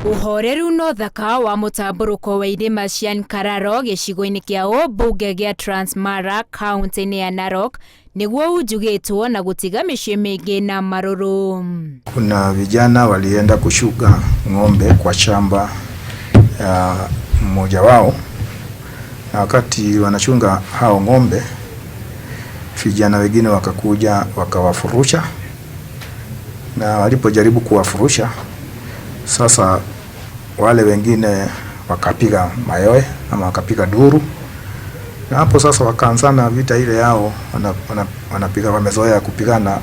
Ũhoreru na ũthaka wa mũtambũrũko wa irĩma cia Nkararo gĩcigo-inĩ kĩa ũmbunge gĩa Transmara kaunti-inĩ ya Narok nĩguo unjugĩtwo na gũtiga mĩciĩ mĩingĩ na marũrũ. Kuna vijana walienda kushuka ng'ombe kwa shamba ya mmoja wao, na wakati wanachunga hao ng'ombe, vijana wengine wakakuja wakawafurusha, na walipojaribu kuwafurusha, sasa wale wengine wakapiga mayowe ama wakapiga duru, na hapo sasa wakaanzana vita ile yao, wanapiga, wamezoea kupigana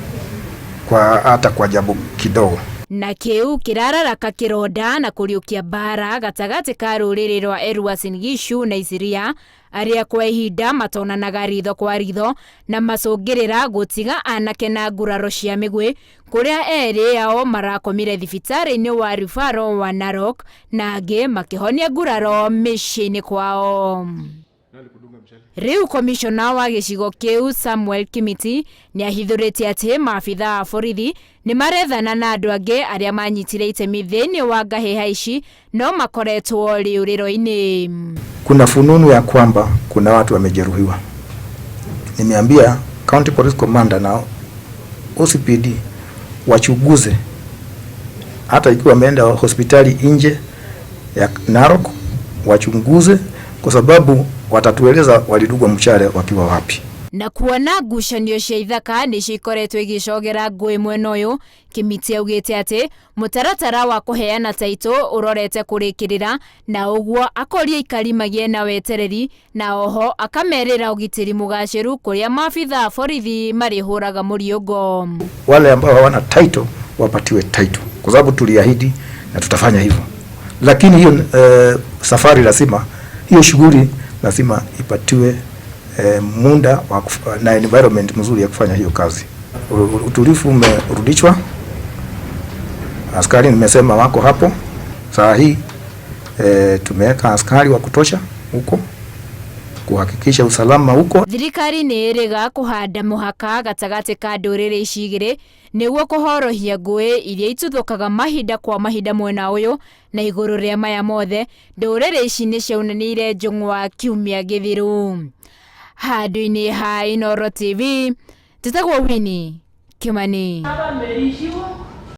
kwa hata kwa jambo kidogo. Na kĩu kĩrararaka kĩronda na kũriũkia mbara gatagatĩ ka rũrĩrĩ rwa Uasin Gishu na Isiria arĩa kwa ihinda matonanaga ritho kwa ritho na macũngĩrĩra gũtiga anake na nguraro cia mĩgwĩ kũrĩa erĩ ao marakomire thibitarĩ-inĩ wa Referral wa Narok na angĩ makĩhonia nguraro mĩciĩ-inĩ kwao. Rĩu komishona wa gĩcigo kĩu Samuel Kimiti nĩahithũrĩtie atĩ maabitha a borithi nĩ marethana na andũ angĩ arĩa manyitire itemi thĩinĩ wa ngahĩha ici no makoretwo rĩũrĩro-inĩ. Kuna fununu ya kwamba kuna watu wamejeruhiwa. Nimeambia County Police Commander na OCPD wachunguze, hata ikiwa wameenda hospitali nje ya Narok wachunguze, kwa sababu watatueleza walidungwa mshale wakiwa wapi. Na kuona ngucanio cia ithaka nĩcio ikoretwo igĩcogera ngũĩ mwena ũyũ, Kimiti augĩte atĩ mũtaratara wa kũheana taitũ ũrorete kũrĩkĩrĩra na ũguo akoria aikari magĩe na wetereri na oho akamerĩra ũgitĩri mũgacĩru kũrĩa maabitha a borithi marĩhũraga mũriũngo. Wale ambao hawana title wapatiwe title, kwa sababu tuliahidi na tutafanya hivyo, lakini hiyo safari lazima, hiyo shughuli lazima ipatiwe muda wa na environment mzuri ya kufanya hiyo kazi. Utulivu umerudishwa, askari nimesema wako hapo saa hii. Tumeweka askari wa kutosha huko kuhakikisha usalama huko. Thirikari nĩ ĩrĩga kũhanda mũhaka gatagatĩ ka ndũrĩrĩ ici igĩrĩ nĩguo kũhorohia ngũĩ iria ituthũkaga mahinda kwa mahinda mwena ũyũ, na igũrũ rĩa maya mothe ndũrĩrĩ ici nĩ ciaunanĩire njũng'wa kiumia gĩthiru. Handũ-inĩ ha Inooro TV, njĩtagwo Winnie Kimani.